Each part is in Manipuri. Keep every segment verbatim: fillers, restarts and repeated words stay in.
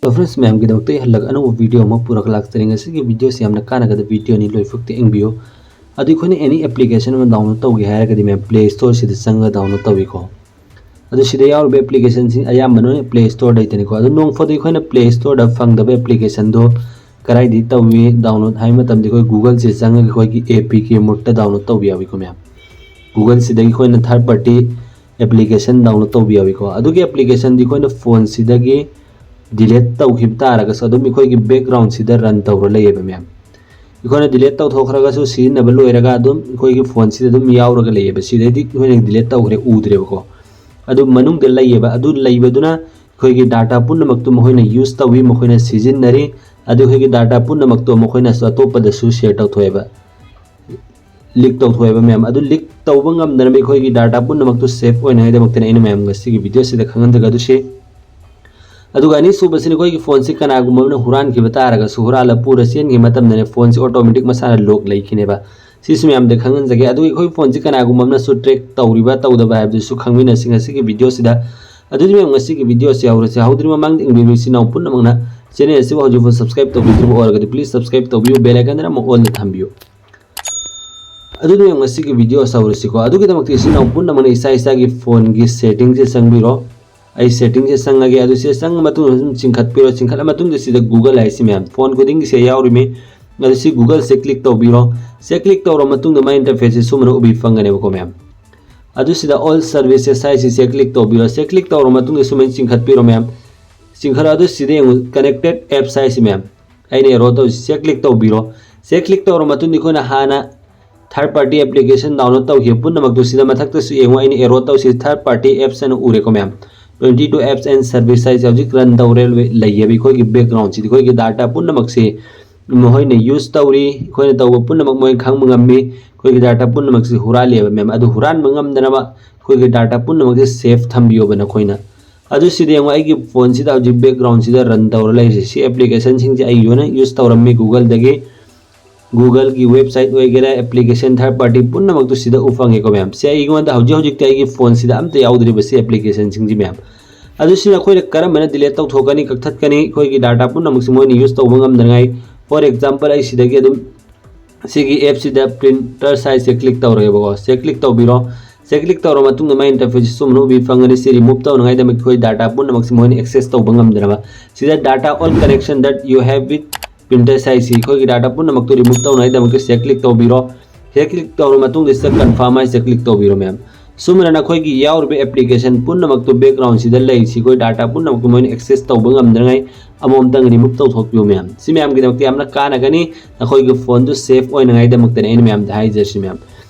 So friends, ꯃꯌꯥꯝꯒꯤꯗꯃꯛꯇ ꯑꯩ ꯍꯜꯂꯛ ꯑꯅꯧꯕ video ꯑꯃ ꯄꯨꯔꯒ ꯂꯥꯛꯆꯔꯤ꯫ ꯉꯁꯤꯒꯤ videoꯁꯤ ꯌꯥꯝꯅ ꯀꯥꯟꯅꯒꯗꯕ videoꯅꯤ, ꯂꯣꯏꯐꯨꯛꯇ ꯌꯦꯡꯕꯤꯌꯨ꯫ ꯑꯗꯨ ꯑꯩꯈꯣꯏꯅ any application ꯑꯃ download ꯇꯧꯒꯦ ꯍꯥꯏꯔꯒꯗꯤ ꯃꯌꯥꯝ Play Storeꯁꯤꯗ ꯆꯪꯉꯒ download ꯇꯧꯏꯀꯣ꯫ ꯑꯗꯨ ꯁꯤꯗ ꯌꯥꯎꯔꯤꯕ applicationꯁꯤꯡ ꯑꯌꯥꯝꯕꯅ Play Storeꯗꯩꯇꯅꯤꯀꯣ꯫ ꯑꯗꯨ ꯅꯣꯡ ꯐꯥꯗꯣꯛ ꯑꯩꯈꯣꯏꯅ Play Storeꯗ ꯐꯪꯗꯕ applicationꯗꯣ ꯀꯗꯥꯏꯗꯒꯤ ꯇꯧꯏ download ꯍꯥꯏꯕ ꯃꯇꯝꯗ ꯑꯩꯈꯣꯏ Googleꯁꯦ ꯆꯪꯉꯒ ꯑꯩꯈꯣꯏꯒꯤ APK modeꯇ download ꯇꯧꯕ ꯌꯥꯎꯏꯀꯣ ꯃꯌꯥꯝ꯫ Googleꯁꯤꯗꯒꯤ ꯑꯩꯈꯣꯏꯅ third party application download ꯇꯧꯕ ꯌꯥꯎꯏꯀꯣ꯫ ꯑꯗꯨꯒꯤ applicationꯗꯤ ꯑꯩꯈꯣꯏꯅ phoneꯁꯤꯗꯒꯤ delete ꯇꯧꯈꯤꯕ ꯇꯥꯔꯒꯁꯨ ꯑꯗꯨꯝ ꯑꯩꯈꯣꯏꯒꯤ backgroundꯁꯤꯗ run ꯇꯧꯔ ꯂꯩꯌꯦꯕ ꯃꯌꯥꯝ꯫ ꯑꯩꯈꯣꯏꯅ delete ꯇꯧꯊꯣꯛꯈ꯭ꯔꯒꯁꯨ ꯁꯤꯖꯤꯟꯅꯕ ꯂꯣꯏꯔꯒ ꯑꯗꯨꯝ ꯑꯩꯈꯣꯏꯒꯤ phoneꯁꯤꯗ ꯑꯗꯨꯝ ꯌꯥꯎꯔꯒ ꯂꯩꯌꯦꯕ꯫ ꯁꯤꯗꯩꯗꯤ ꯑꯩꯈꯣꯏꯅ delete ꯇꯧꯈ꯭ꯔꯦ, ꯎꯗ꯭ꯔꯦꯕꯀꯣ꯫ ꯑꯗꯨ ꯃꯅꯨꯡꯗ ꯂꯩꯌꯦꯕ꯫ ꯑꯗꯨ ꯂꯩꯕꯗꯨꯅ ꯑꯩꯈꯣꯏꯒꯤ data ꯄꯨꯝꯅꯃꯛꯇꯨ ꯃꯈꯣꯏꯅ use ꯇꯧꯏ, ꯃꯈꯣꯏꯅ ꯁꯤꯖꯤꯟꯅꯔꯤ꯫ ꯑꯗꯨ ꯑꯩꯈꯣꯏꯒꯤ data ꯄꯨꯝꯅꯃꯛꯇꯣ ꯃꯈꯣꯏꯅꯁꯨ ꯑꯇꯣꯞꯄꯗꯁꯨ share ꯇꯧꯊꯣꯛꯑꯦꯕ, leak ꯇꯧꯊꯣꯛꯑꯦꯕ ꯃꯌꯥꯝ꯫ ꯑꯗꯨ leak ꯇꯧꯕ ꯉꯝꯗꯅꯕ ꯑꯩꯈꯣꯏꯒꯤ data ꯄꯨꯝꯅꯃꯛꯇꯨ safe ꯑꯣꯏꯅꯉꯥꯏꯗꯃꯛꯇꯅꯤ ꯑꯩꯅ ꯃꯌꯥꯝ ꯉꯁꯤꯒꯤ videoꯁꯤꯗ ꯈꯪꯍꯟꯖꯒꯗꯣꯏꯁꯤ꯫ ꯑꯗꯨꯒ ꯑꯅꯤꯁꯨꯕꯁꯤꯅ ꯑꯩꯈꯣꯏꯒꯤ phoneꯁꯤ ꯀꯅꯥꯒꯨꯝꯕ ꯑꯃꯅ ꯍꯨꯔꯥꯟꯈꯤꯕ ꯇꯥꯔꯒꯁꯨ, ꯍꯨꯔꯥꯜꯂ ꯄꯨꯔ ꯆꯦꯟꯈꯤꯕ ꯃꯇꯝꯗꯅꯦ phoneꯁꯤ automatic ꯃꯁꯥꯅ lock ꯂꯩꯈꯤꯅꯦꯕ꯫ ꯁꯤꯁꯨ ꯃꯌꯥꯝꯗ ꯈꯪꯍꯟꯖꯒꯦ꯫ ꯑꯗꯨꯒ ꯑꯩꯈꯣꯏ phoneꯁꯤ ꯀꯅꯥꯒꯨꯝꯕ ꯑꯃꯅꯁꯨ track ꯇꯧꯔꯤꯕ ꯇꯧꯗꯕ ꯍꯥꯏꯕꯗꯨꯁꯨ ꯈꯪꯃꯤꯟꯅꯁꯤ ꯉꯁꯤꯒꯤ videoꯁꯤꯗ꯫ ꯑꯗꯨꯗꯤ ꯃꯌꯥꯝ ꯉꯁꯤꯒꯤ videoꯁꯤ ꯍꯧꯔꯁꯤ꯫ ꯍꯧꯗ꯭ꯔꯤ ꯃꯃꯥꯡꯗ ꯌꯦꯡꯕꯤꯕ ꯏꯆꯤꯟ ꯏꯅꯥꯎ ꯄꯨꯝꯅꯃꯛꯅ channel ꯑꯁꯤꯕꯨ ꯍꯧꯖꯤꯛꯐꯥꯎ subscribe ꯇꯧꯕꯤꯗ꯭ꯔꯤꯕ ꯑꯣꯏꯔꯒꯗꯤ please subscribe ꯇꯧꯕꯤꯌꯨ, bell icon ꯑꯃ all ꯗ ꯊꯝꯕꯤꯌꯨ꯫ ꯑꯗꯨꯗꯤ ꯃꯌꯥꯝ ꯉꯁꯤꯒꯤ videoꯁꯤ ꯍꯧꯔꯁꯤꯀꯣ꯫ ꯑꯗꯨꯒꯤꯗꯃꯛꯇ ꯏꯆꯤꯟ ꯏꯅꯥꯎ ꯄꯨꯝꯅꯃꯛꯅ ꯏꯁꯥ ꯏꯁꯥꯒꯤ phoneꯒꯤ settingꯁꯦ ꯆꯪꯕꯤꯔꯣ꯫ ꯑꯩ settingꯁꯦ ꯆꯪꯉꯒꯦ꯫ ꯑꯗꯨ ꯁꯤꯗ ꯆꯪꯉ ꯃꯇꯨꯡꯗ ꯁꯨꯝ ꯆꯤꯡꯈꯠꯄꯤꯔꯣ꯫ ꯆꯤꯡꯈꯠꯂ ꯃꯇꯨꯡꯗ ꯁꯤꯗ Google ꯍꯥꯏꯁꯤ ꯃꯌꯥꯝ phone ꯈꯨꯗꯤꯡꯒꯤꯁꯦ ꯌꯥꯎꯔꯤꯃꯤ꯫ ꯑꯗꯨ ꯁꯤ Googleꯁꯦ click ꯇꯧꯕꯤꯔꯣ꯫ ꯁꯦ click ꯇꯧꯔ ꯃꯇꯨꯡꯗ ꯃꯥꯏ interfaceꯁꯦ ꯁꯨꯝꯕꯅ ꯎꯕꯤ ꯐꯪꯒꯅꯦꯕꯀꯣ ꯃꯌꯥꯝ꯫ ꯑꯗꯨ ꯁꯤꯗ all services ꯍꯥꯏꯁꯤꯁꯦ click ꯇꯧꯕꯤꯔꯣ꯫ ꯁꯦ click ꯇꯧꯔ ꯃꯇꯨꯡꯗ ꯁꯨꯃꯥꯏꯅ ꯆꯤꯡꯈꯠꯄꯤꯔꯣ ꯃꯌꯥꯝ꯫ ꯆꯤꯡꯈꯠꯂ ꯑꯗꯨ ꯁꯤꯗ ꯌꯦꯡꯉꯨ, connected apps ꯍꯥꯏꯁꯤ ꯃꯌꯥꯝ꯫ ꯑꯩꯅ arrow ꯇꯧꯔꯤꯁꯤ ꯁꯦ click ꯇꯧꯕꯤꯔꯣ꯫ ꯁꯦ click ꯇꯧꯔ ꯃꯇꯨꯡꯗ ꯑꯩꯈꯣꯏꯅ ꯍꯥꯟꯅ third party application download ꯇꯧꯈꯤꯕ ꯄꯨꯝꯅꯃꯛꯇꯨ ꯁꯤꯗ ꯃꯊꯛꯇꯁꯨ ꯌꯦꯡꯉꯨ, ꯑꯩꯅ arrow ꯇꯧꯔꯤꯁꯤ third party apps ꯍꯥꯏꯅ ꯎꯔꯦꯀꯣ ꯃꯌꯥꯝ꯫ Twenty two apps and service ꯍꯥꯏꯁꯦ ꯍꯧꯖꯤꯛ run ꯇꯧꯔꯦ, ꯂꯣꯏ ꯂꯩꯌꯦꯕ꯫ ꯑꯩꯈꯣꯏꯒꯤ backgroundꯁꯤꯗꯤ ꯑꯩꯈꯣꯏꯒꯤ data ꯄꯨꯝꯅꯃꯛꯁꯤ ꯃꯈꯣꯏꯅ use ꯇꯧꯔꯤ, ꯑꯩꯈꯣꯏꯅ ꯇꯧꯕ ꯄꯨꯝꯅꯃꯛ ꯃꯣꯏ ꯈꯪꯕ ꯉꯝꯃꯤ꯫ ꯑꯩꯈꯣꯏꯒꯤ data ꯄꯨꯝꯅꯃꯛꯁꯤ ꯍꯨꯔꯥꯜꯂꯦꯕ ꯃꯌꯥꯝ꯫ ꯑꯗꯨ ꯍꯨꯔꯥꯟꯕ ꯉꯝꯗꯅꯕ ꯑꯩꯈꯣꯏꯒꯤ data ꯄꯨꯝꯅꯃꯛꯁꯦ safe ꯊꯝꯕꯤꯌꯣꯕ ꯅꯈꯣꯏꯅ꯫ ꯑꯗꯨ ꯁꯤꯗ ꯌꯦꯡꯉꯣ, ꯑꯩꯒꯤ phoneꯁꯤꯗ ꯍꯧꯖꯤꯛ backgroundꯁꯤꯗ run ꯇꯧꯔ ꯂꯩꯔꯤꯁꯦ ꯁꯤ applicationꯁꯤꯡꯁꯦ ꯑꯩ ꯂꯣꯏꯅ use ꯇꯧꯔꯝꯃꯤ Googleꯗꯒꯤ꯫ Googleꯒꯤ website ꯑꯣꯏꯒꯦꯔꯥ, application third party ꯄꯨꯝꯅꯃꯛꯇꯨ ꯁꯤꯗ ꯎ ꯐꯪꯉꯦꯀꯣ ꯃꯌꯥꯝ꯫ ꯁꯤ ꯑꯩꯉꯣꯟꯗ ꯍꯧꯖꯤꯛ ꯍꯧꯖꯤꯛꯇꯤ ꯑꯩꯒꯤ phoneꯁꯤꯗ ꯑꯝꯇ ꯌꯥꯎꯗ꯭ꯔꯤꯕ ꯁꯤ applicationꯁꯤꯡꯁꯤ ꯃꯌꯥꯝ꯫ ꯑꯗꯨ ꯁꯤꯅ ꯑꯩꯈꯣꯏꯅ ꯀꯔꯝꯕꯅ delete ꯇꯧꯊꯣꯛꯀꯅꯤ, ꯀꯛꯊꯠꯀꯅꯤ? ꯑꯩꯈꯣꯏꯒꯤ data ꯄꯨꯝꯅꯃꯛꯁꯤ ꯃꯣꯏꯅ use ꯇꯧꯕ ꯉꯝꯗꯅꯉꯥꯏ꯫ For example, ꯑꯩ ꯁꯤꯗꯒꯤ ꯑꯗꯨꯝ ꯁꯤꯒꯤ app ꯁꯤꯗ printer size ꯁꯦ click ꯇꯧꯔꯒꯦꯕꯀꯣ꯫ ꯁꯦ click ꯇꯧꯕꯤꯔꯣ꯫ ꯁꯦ click ꯇꯧꯔ ꯃꯇꯨꯡꯗ ꯃꯥꯏ interface ꯁꯤ ꯁꯨꯝꯅ ꯎꯕꯤ ꯐꯪꯒꯅꯤ꯫ ꯁꯤ remove ꯇꯧꯅꯉꯥꯏꯗꯃꯛ ꯑꯩꯈꯣꯏ data ꯄꯨꯝꯅꯃꯛꯁꯤ ꯃꯣꯏꯅ access ꯇꯧꯕ ꯉꯝꯗꯅꯕ꯫ ꯁꯤꯗ data all connection that you have with printer size ꯁꯤ ꯑꯩꯈꯣꯏꯒꯤ data ꯄꯨꯝꯅꯃꯛꯇꯨ remove ꯇꯧꯅꯉꯥꯏꯗꯃꯛꯇ ꯁꯤꯗ click ꯇꯧꯕꯤꯔꯣ꯫ ꯁꯤꯗ click ꯇꯧꯔ ꯃꯇꯨꯡꯗ ꯁꯤꯗ confirm ꯍꯥꯏꯁꯦ click ꯇꯧꯕꯤꯔꯣ ꯃꯌꯥꯝ꯫ ꯁꯨꯃꯥꯏꯅ ꯅꯈꯣꯏꯒꯤ ꯌꯥꯎꯔꯤꯕ application ꯄꯨꯝꯅꯃꯛꯇꯨ background ꯁꯤꯗ ꯂꯩꯔꯤꯁꯤ ꯑꯩꯈꯣꯏ data ꯄꯨꯝꯅꯃꯛꯇꯨ ꯃꯣꯏꯅ access ꯇꯧꯕ ꯉꯝꯗꯅꯉꯥꯏ ꯑꯃꯃꯝꯇꯪ remove ꯇꯧꯊꯣꯛꯄꯤꯌꯨ ꯃꯌꯥꯝ꯫ ꯁꯤ ꯃꯌꯥꯝꯒꯤꯗꯃꯛꯇ ꯌꯥꯝꯅ ꯀꯥꯟꯅꯒꯅꯤ, ꯅꯈꯣꯏꯒꯤ phone ꯗꯨ safe ꯑꯣꯏꯅꯉꯥꯏꯗꯃꯛꯇꯅꯤ ꯑꯩꯅ ꯃꯌꯥꯝꯗ ꯍꯥꯏꯖꯔꯤꯁꯤ ꯃꯌꯥꯝ꯫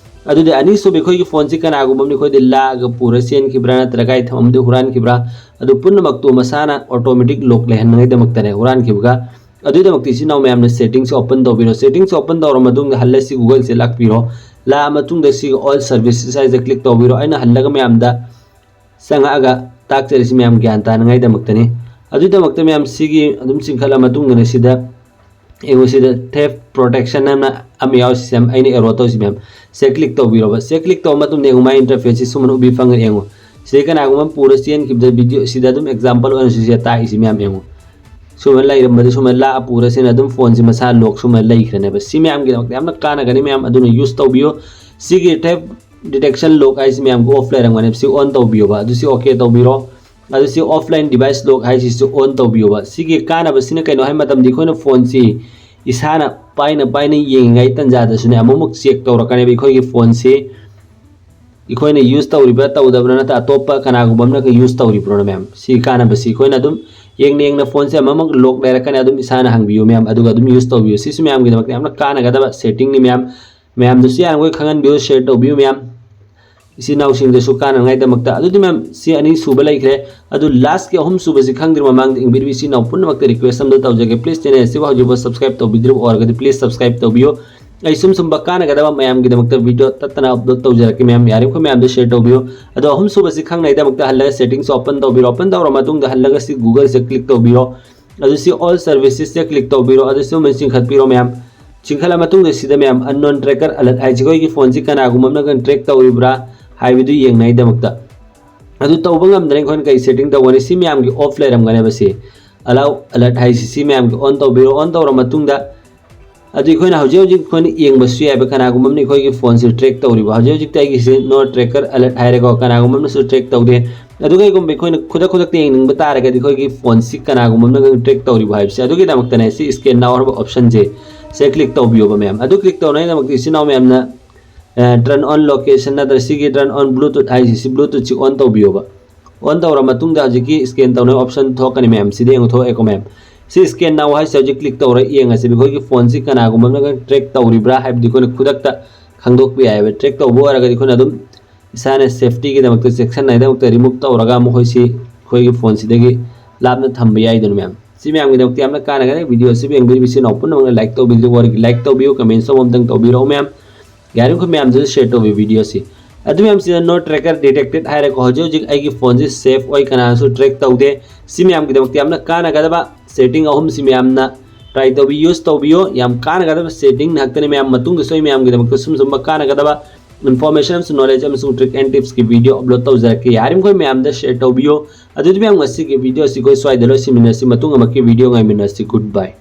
ꯑꯗꯨꯗꯤ ꯑꯅꯤꯁꯨꯕ ꯑꯩꯈꯣꯏꯒꯤ phone ꯁꯤ ꯀꯅꯥꯒꯨꯝꯕ ꯑꯃꯅ ꯑꯩꯈꯣꯏꯗ ꯂꯥꯛꯑꯒ ꯄꯨꯔ ꯆꯦꯟꯈꯤꯕ꯭ꯔꯥ ꯅꯠꯇ꯭ꯔꯒ ꯑꯩ ꯊꯝꯃꯝꯗ ꯍꯨꯔꯥꯟꯈꯤꯕ꯭ꯔꯥ, ꯑꯗꯨ ꯄꯨꯝꯅꯃꯛꯇꯨ ꯃꯁꯥꯅ automatic lock ꯂꯩꯍꯟꯅꯉꯥꯏꯗꯃꯛꯇꯅꯦ ꯍꯨꯔꯥꯟꯈꯤꯕꯒ꯫ ꯑꯗꯨꯒꯤꯗꯃꯛꯇ ꯏꯆꯤꯟ ꯏꯅꯥꯎ ꯃꯌꯥꯝꯅ settings open ꯇꯧꯕꯤꯔꯣ꯫ Settings open ꯇꯧꯔ ꯃꯇꯨꯡꯗ ꯍꯜꯂ ꯁꯤ Google ꯁꯦ ꯂꯥꯛꯄꯤꯔꯣ꯫ ꯂꯥꯛꯑ ꯃꯇꯨꯡꯗ ꯁꯤꯒꯤ all services ꯍꯥꯏꯁꯦ click ꯇꯧꯕꯤꯔꯣ꯫ ꯑꯩꯅ ꯍꯜꯂꯒ ꯃꯌꯥꯝꯗ ꯆꯪꯉꯛꯑꯒ ꯇꯥꯛꯆꯔꯤꯁꯤ ꯃꯌꯥꯝ ꯒ꯭ꯌꯥꯟ ꯇꯥꯅꯉꯥꯏꯗꯃꯛꯇꯅꯤ꯫ ꯑꯗꯨꯒꯤꯗꯃꯛꯇ ꯃꯌꯥꯝ ꯁꯤꯒꯤ ꯑꯗꯨꯝ ꯆꯤꯡꯈꯠꯂ ꯃꯇꯨꯡꯗꯅꯦ ꯁꯤꯗ ꯌꯦꯡꯉꯨ, ꯁꯤꯗ theft protection ꯍꯥꯏꯅ ꯑꯃ ꯌꯥꯎꯔꯤ, ꯁꯤꯁꯦ ꯑꯩꯅ arrow ꯇꯧꯔꯤꯁꯤ ꯃꯌꯥꯝ꯫ ꯁꯦ click ꯇꯧꯕꯤꯔꯣꯕ꯫ ꯁꯦ click ꯇꯧꯕ ꯃꯇꯨꯡꯗ ꯌꯦꯡꯉꯨ, my interface ꯁꯤ ꯁꯨꯃꯥꯏꯅ ꯎꯕꯤ ꯐꯪꯒꯅꯤ ꯌꯦꯡꯉꯨ꯫ ꯁꯤꯗ ꯀꯅꯥꯒꯨꯝꯕ ꯑꯃ ꯄꯨꯔ ꯆꯦꯟꯈꯤꯕꯗ video ꯁꯤꯗ ꯑꯗꯨꯝ example ꯑꯣꯏꯅ ꯁꯤꯁꯦ ꯇꯥꯛꯏꯁꯤ ꯃꯌꯥꯝ ꯌꯦꯡꯉꯨ꯫ ꯁꯨꯃꯥꯏꯅ ꯂꯩꯔꯝꯕꯗ ꯁꯨꯃꯥꯏꯅ ꯂꯥꯛꯑ ꯄꯨꯔ ꯆꯦꯟ ꯑꯗꯨꯝ phone ꯁꯤ ꯃꯁꯥ lock ꯁꯨꯃꯥꯏꯅ ꯂꯩꯈ꯭ꯔꯅꯦꯕ꯫ ꯁꯤ ꯃꯌꯥꯝꯒꯤꯗꯃꯛꯇ ꯌꯥꯝꯅ ꯀꯥꯟꯅꯒꯅꯤ ꯃꯌꯥꯝ, ꯑꯗꯨꯅ use ꯇꯧꯕꯤꯌꯨ꯫ ꯁꯤꯒꯤ theft detection lock ꯍꯥꯏꯁꯤ ꯃꯌꯥꯝꯒꯤ off ꯂꯩꯔꯝꯒꯅꯦꯕ꯫ ꯁꯤ on ꯇꯧꯕꯤꯌꯣꯕ꯫ ꯑꯗꯨ ꯁꯤ okay ꯇꯧꯕꯤꯔꯣ꯫ ꯑꯗꯨ ꯁꯤ offline device lock ꯍꯥꯏꯁꯤꯁꯨ on ꯇꯧꯕꯤꯌꯣꯕ꯫ ꯁꯤꯒꯤ ꯀꯥꯟꯅꯕꯁꯤꯅ ꯀꯩꯅꯣ ꯍꯥꯏ ꯃꯇꯝꯗ ꯑꯩꯈꯣꯏꯅ phone ꯁꯤ ꯏꯁꯥꯅ ꯄꯥꯏꯅ ꯄꯥꯏꯅ ꯌꯦꯡꯉꯤꯉꯩ ꯇꯟꯖꯥꯗꯁꯨꯅꯦ ꯑꯃꯨꯛꯃꯨꯛ check ꯇꯧꯔꯛꯀꯅꯦꯕ ꯑꯩꯈꯣꯏꯒꯤ phone ꯁꯤ꯫ ꯑꯩꯈꯣꯏꯅ use ꯇꯧꯔꯤꯕ꯭ꯔꯥ ꯇꯧꯗꯕ꯭ꯔꯥ ꯅꯠꯇ꯭ꯔ ꯑꯇꯣꯞꯄ ꯀꯅꯥꯒꯨꯝꯕ ꯑꯃꯅ use ꯇꯧꯔꯤꯕ꯭ꯔꯣꯅ ꯃꯌꯥꯝ꯫ ꯁꯤ ꯀꯥꯟꯅꯕꯁꯤ ꯑꯩꯈꯣꯏꯅ ꯑꯗꯨꯝ ꯌꯦꯡꯅ ꯌꯦꯡꯅ phone ꯁꯦ ꯑꯃꯃꯨꯛ lock ꯂꯩꯔꯛꯀꯅꯤ, ꯑꯗꯨꯝ ꯏꯁꯥꯅ ꯍꯪꯕꯤꯌꯨ ꯃꯌꯥꯝ, ꯑꯗꯨꯒ ꯑꯗꯨꯝ use ꯇꯧꯕꯤꯌꯨ꯫ ꯁꯤꯁꯨ ꯃꯌꯥꯝꯒꯤꯗꯃꯛꯇ ꯌꯥꯝꯅ ꯀꯥꯟꯅꯒꯗꯕ setting ꯅꯤ ꯃꯌꯥꯝ꯫ ꯃꯌꯥꯝꯗꯁꯨ ꯌꯥꯔꯤꯈꯣꯏ ꯈꯪꯍꯟꯕꯤꯌꯨ, share ꯇꯧꯕꯤꯌꯨ ꯃꯌꯥꯝ꯫ ꯏꯆꯤꯟ ꯏꯅꯥꯎꯁꯤꯡꯗꯁꯨ ꯀꯥꯟꯅꯉꯥꯏꯗꯃꯛꯇ꯫ ꯑꯗꯨꯗꯤ ꯃꯌꯥꯝ, ꯁꯤ ꯑꯅꯤ ꯁꯨꯕ ꯂꯩꯈ꯭ꯔꯦ꯫ ꯑꯗꯨ last ꯀꯤ ꯑꯍꯨꯝ ꯁꯨꯕꯁꯤ ꯈꯪꯗ꯭ꯔꯤ ꯃꯃꯥꯡꯗ ꯌꯦꯡꯕꯤꯔꯤꯕ ꯏꯆꯤꯟ ꯏꯅꯥꯎ ꯄꯨꯝꯅꯃꯛꯇ request ꯑꯃꯗ ꯇꯧꯖꯒꯦ, please channel ꯑꯁꯤꯕꯨ ꯍꯧꯖꯤꯛꯐꯥꯎ subscribe ꯇꯧꯕꯤꯗ꯭ꯔꯤꯕ ꯑꯣꯏꯔꯒꯗꯤ please subscribe ꯇꯧꯕꯤꯌꯨ꯫ ꯑꯩ ꯁꯨꯝ ꯁꯨꯝꯕ ꯀꯥꯟꯅꯒꯗꯕ ꯃꯌꯥꯝꯒꯤꯗꯃꯛꯇ video ꯇꯠꯇꯅ upload ꯇꯧꯖꯔꯛꯀꯦ ꯃꯌꯥꯝ, ꯌꯥꯔꯤꯈꯣꯏ ꯃꯌꯥꯝꯗ share ꯇꯧꯕꯤꯌꯨ꯫ ꯑꯗꯣ ꯑꯍꯨꯝ ꯁꯨꯕꯁꯤ ꯈꯪꯅꯉꯥꯏꯗꯃꯛꯇ ꯍꯜꯂꯒ settings open ꯇꯧꯕꯤꯔꯣ꯫ Open ꯇꯧꯔ ꯃꯇꯨꯡꯗ ꯍꯜꯂꯒ ꯁꯤ Google ꯁꯦ click ꯇꯧꯕꯤꯔꯣ꯫ ꯑꯗꯨ ꯁꯤ all services ꯁꯦ click ꯇꯧꯕꯤꯔꯣ꯫ ꯑꯗꯨ ꯁꯤ ꯑꯃ ꯆꯤꯡꯈꯠꯄꯤꯔꯣ ꯃꯌꯥꯝ꯫ ꯆꯤꯡꯈꯠꯂ ꯃꯇꯨꯡꯗ ꯁꯤꯗ ꯃꯌꯥꯝ unknown tracker alert ꯍꯥꯏꯁꯤ ꯑꯩꯈꯣꯏꯒꯤ phone ꯁꯤ ꯀꯅꯥꯒꯨꯝꯕ ꯑꯃꯅ track ꯇꯧꯔꯤꯕ꯭ꯔꯥ ꯍꯥꯏꯕꯗꯨ ꯌꯦꯡꯅꯉꯥꯏꯗꯃꯛꯇ꯫ ꯑꯗꯨ ꯇꯧꯕ ꯉꯝꯗ꯭ꯔꯦ ꯑꯩꯈꯣꯏꯅ ꯀꯩ ꯁꯦꯇꯤꯡ ꯇꯧꯒꯅꯤ? ꯁꯤ ꯃꯌꯥꯝꯒꯤ ꯑꯣꯐ ꯂꯩꯔꯝꯒꯅꯦꯕ꯫ ꯁꯤ ꯑꯂꯥꯎ ꯑꯂꯔꯠ ꯍꯥꯏꯁꯤ, ꯁꯤ ꯃꯌꯥꯝꯒꯤ ꯑꯣꯟ ꯇꯧꯕꯤꯔꯣ꯫ ꯑꯣꯟ ꯇꯧꯔ ꯃꯇꯨꯡꯗ ꯑꯗꯨ ꯑꯩꯈꯣꯏꯅ ꯍꯧꯖꯤꯛ ꯍꯧꯖꯤꯛ ꯑꯩꯈꯣꯏꯅ ꯌꯦꯡꯕꯁꯨ ꯌꯥꯏꯕ, ꯀꯅꯥꯒꯨꯝꯕ ꯑꯃꯅ ꯑꯩꯈꯣꯏꯒꯤ ꯐꯣꯟꯁꯤ ꯇ꯭ꯔꯦꯛ ꯇꯧꯔꯤꯕ꯫ ꯍꯧꯖꯤꯛ ꯍꯧꯖꯤꯛꯇ ꯑꯩꯒꯤꯁꯤ ꯅꯣ ꯇ꯭ꯔꯦꯀꯔ ꯑꯂꯔꯠ ꯍꯥꯏꯔꯦꯀꯣ, ꯀꯅꯥꯒꯨꯝꯕ ꯑꯃꯅꯁꯨ ꯇ꯭ꯔꯦꯛ ꯇꯧꯗꯦ꯫ ꯑꯗꯨ ꯀꯩꯒꯨꯝꯕ ꯑꯩꯈꯣꯏꯅ ꯈꯨꯗꯛ ꯈꯨꯗꯛꯇ ꯌꯦꯡꯅꯤꯡꯕ ꯇꯥꯔꯒꯗꯤ ꯑꯩꯈꯣꯏꯒꯤ ꯐꯣꯟꯁꯤ ꯀꯅꯥꯒꯨꯝꯕ ꯑꯃꯅ ꯇ꯭ꯔꯦꯛ ꯇꯧꯔꯤꯕ ꯍꯥꯏꯕꯁꯦ, ꯑꯗꯨꯒꯤꯗꯃꯛꯇꯅꯦ ꯁꯤ ꯁ꯭ꯀꯦꯟ ꯅꯥꯎ ꯍꯥꯏꯕ ꯑꯣꯞꯁꯟꯁꯦ, ꯁꯦ ꯀ꯭ꯂꯤꯛ ꯇꯧꯕꯤꯌꯣꯕ ꯃꯌꯥꯝ꯫ ꯑꯗꯨ ꯀ꯭ꯂꯤꯛ ꯇꯧꯅꯉꯥꯏꯗꯃꯛꯇ ꯏꯆꯤꯟ ꯏꯅꯥꯎ ꯃꯌꯥꯝꯅ ꯇꯔꯟ ꯑꯣꯟ ꯂꯣꯀꯦꯁꯟ ꯅꯠꯇ꯭ꯔꯒ ꯁꯤꯒꯤ ꯇꯔꯟ ꯑꯣꯟ ꯕ꯭ꯂꯨꯇꯨꯠ ꯍꯥꯏꯁꯤ, ꯁꯤ ꯕ꯭ꯂꯨꯇꯨꯠꯁꯤ ꯑꯣꯟ ꯇꯧꯕꯤꯌꯣꯕ꯫ ꯑꯣꯟ ꯇꯧꯔ ꯃꯇꯨꯡꯗ ꯍꯧꯖꯤꯛꯀꯤ ꯁ꯭ꯀꯦꯟ ꯇꯧꯅꯕ ꯑꯣꯞꯁꯟ ꯊꯣꯛꯀꯅꯤ ꯃꯌꯥꯝ, ꯁꯤꯗ ꯌꯦꯡꯉꯨ, ꯊꯣꯛꯑꯦꯀꯣ ꯃꯌꯥꯝ꯫ ꯁꯤ ꯁ꯭ꯀꯦꯟ ꯅꯥꯎ ꯍꯥꯏꯁꯦ ꯍꯧꯖꯤꯛ ꯀ꯭ꯂꯤꯛ ꯇꯧꯔ ꯌꯦꯡꯉꯁꯦꯕ, ꯑꯩꯈꯣꯏꯒꯤ ꯐꯣꯟꯁꯤ ꯀꯅꯥꯒꯨꯝꯕ ꯑꯃꯅ ꯇ꯭ꯔꯦꯛ ꯇꯧꯔꯤꯕ꯭ꯔꯥ ꯍꯥꯏꯕꯗꯤ ꯑꯩꯈꯣꯏꯅ ꯈꯨꯗꯛꯇ ꯈꯪꯗꯣꯛꯄ ꯌꯥꯏꯑꯕ꯫ ꯇ꯭ꯔꯦꯛ ꯇꯧꯕ ꯑꯣꯏꯔꯒꯗꯤ ꯑꯩꯈꯣꯏꯅ ꯑꯗꯨꯝ ꯏꯁꯥꯅ ꯁꯦꯐꯇꯤꯒꯤꯗꯃꯛꯇ, ꯆꯦꯛꯁꯤꯟꯅꯉꯥꯏꯗꯃꯛꯇ ꯔꯤꯃꯨꯚ ꯇꯧꯔꯒ ꯃꯈꯣꯏꯁꯤ ꯑꯩꯈꯣꯏꯒꯤ ꯐꯣꯟꯁꯤꯗꯒꯤ ꯂꯥꯞꯅ ꯊꯝꯕ ꯌꯥꯏꯗꯅ ꯃꯌꯥꯝ꯫ ꯁꯤ ꯃꯌꯥꯝꯒꯤꯗꯃꯛꯇ ꯌꯥꯝꯅ ꯀꯥꯟꯅꯒꯅꯤ꯫ ꯚꯤꯗꯤꯑꯣꯁꯤ ꯌꯦꯡꯕꯤꯔꯤꯕ ꯏꯆꯤꯟ ꯏꯅꯥꯎ ꯄꯨꯝꯅꯃꯛꯅ ꯂꯥꯏꯛ ꯇꯧꯕꯤꯗ꯭ꯔꯤꯕ ꯑꯣꯏꯔꯒꯗꯤ ꯂꯥꯏꯛ ꯇꯧꯕꯤꯌꯨ, ꯀꯃꯦꯟꯁ ꯑꯃꯇꯪ ꯇꯧꯕꯤꯔꯛꯎ ꯃꯌꯥꯝ꯫ ꯌꯥꯔꯤꯕꯃꯈꯩ ꯃꯌꯥꯝꯗꯁꯨ ꯁꯤꯌꯔ ꯇꯧꯕꯤꯌꯨ ꯚꯤꯗꯤꯑꯣꯁꯤ꯫ ꯑꯗꯨ ꯃꯌꯥꯝꯁꯤꯗ ꯅꯣ ꯇ꯭ꯔꯦꯀꯔ ꯗꯤꯇꯦꯛꯇꯦꯠ ꯍꯥꯏꯔꯦꯀꯣ꯫ ꯍꯧꯖꯤꯛ ꯍꯧꯖꯤꯛ ꯑꯩꯒꯤ ꯐꯣꯟꯁꯤ ꯁꯦꯐ ꯑꯣꯏ, ꯀꯅꯥꯁꯨ ꯇ꯭ꯔꯦꯛ ꯇꯧꯗꯦ꯫ ꯁꯤ ꯃꯌꯥꯝꯒꯤꯗꯃꯛꯇ ꯌꯥꯝꯅ ꯀꯥꯟꯅꯒꯗꯕ ꯁꯦꯇꯤꯡ ꯑꯍꯨꯝꯁꯤ ꯃꯌꯥꯝꯅ ꯇ꯭ꯔꯥꯏ ꯇꯧꯕꯤ, ꯌꯨꯁ ꯇꯧꯕꯤꯌꯣ꯫ ꯌꯥꯝ ꯀꯥꯟꯅꯒꯗꯕ ꯁꯦꯇꯤꯡ ꯉꯥꯛꯇꯅꯤ ꯃꯌꯥꯝ꯫ ꯃꯇꯨꯡꯗꯁꯨ ꯑꯩ ꯃꯌꯥꯝꯒꯤꯗꯃꯛꯇ ꯁꯨꯝ ꯁꯨꯝꯕ ꯀꯥꯟꯅꯒꯗꯕ ꯏꯟꯐꯣꯔꯃꯦꯁꯟ ꯑꯃꯁꯨꯡ ꯅꯣꯂꯦꯖ ꯑꯃꯁꯨꯡ ꯇ꯭ꯔꯤꯛ ꯑꯦꯟ ꯇꯤꯞꯁꯀꯤ ꯚꯤꯗꯤꯑꯣ ꯑꯞꯂꯣꯗ ꯇꯧꯖꯔꯛꯀꯦ꯫ ꯌꯥꯔꯤꯕꯃꯈꯩ ꯃꯌꯥꯝꯗ ꯁꯤꯌꯔ ꯇꯧꯕꯤꯌꯣ꯫ ꯑꯗꯨꯗꯤ ꯃꯌꯥꯝ, ꯉꯁꯤꯒꯤ ꯚꯤꯗꯤꯑꯣ ꯑꯁꯤ ꯑꯩꯈꯣꯏ ꯁ꯭ꯋꯥꯏꯗ ꯂꯣꯏꯁꯤꯟꯃꯤꯟꯅꯁꯤ꯫ ꯃꯇꯨꯡ ꯑꯃꯛꯀꯤ ꯚꯤꯗꯤꯑꯣ ꯉꯥꯏꯃꯤꯟꯅꯁꯤ꯫ ꯒꯨꯗ ꯕꯥꯏ꯫